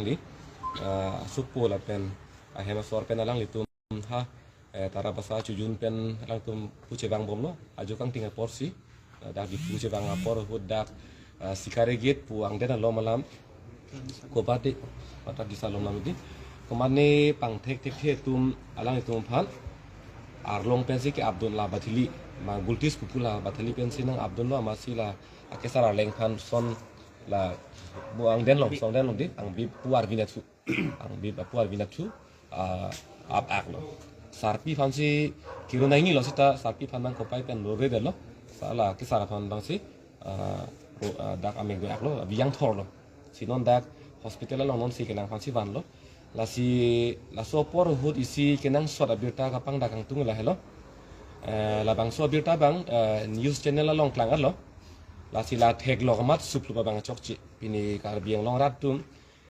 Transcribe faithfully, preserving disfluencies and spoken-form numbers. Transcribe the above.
Di, ah, supo lapen ahem asor pen alanglitum ha, eh, Tarabasa Chojun pen alangtum pu chevang bomlo, ajo kangting aporsi, ah, dak Diphu chevang apor ahut dak, ah, Sikari Gate pu angden alom alam, komat di, matha disa alom alam di, komat ne pangthek thekthe atum alanglitum aphan arlong pensi ke-apdun la Bathili, ma Gultis pupu la Bathili pensi nang-apdunlo, amatsi la akesar arleng aphan son la bu angden along, songden along di, angbip pu arvinathu, angbip pu arvinathu, ah, ap-aklo. Sarpi aphansi kiru nangnelo seta, sarpi aphan nang kopai pen rore detlo. Sa la kesar aphan abangsi, ah, ro-, ah, dak amek do-aklo, abi yang thorlo. Si non dak hospital along nonsi kenang aphansi vanlo. Lasi laso apor ahut isi kenangsot abirta kapangdak kangtung lahelo. Eh, labangso abirta abang, eh, news channel along klang-etlo. Lasi la theklong amat suplup abang chokche. Pini Karbi Anglong rat atum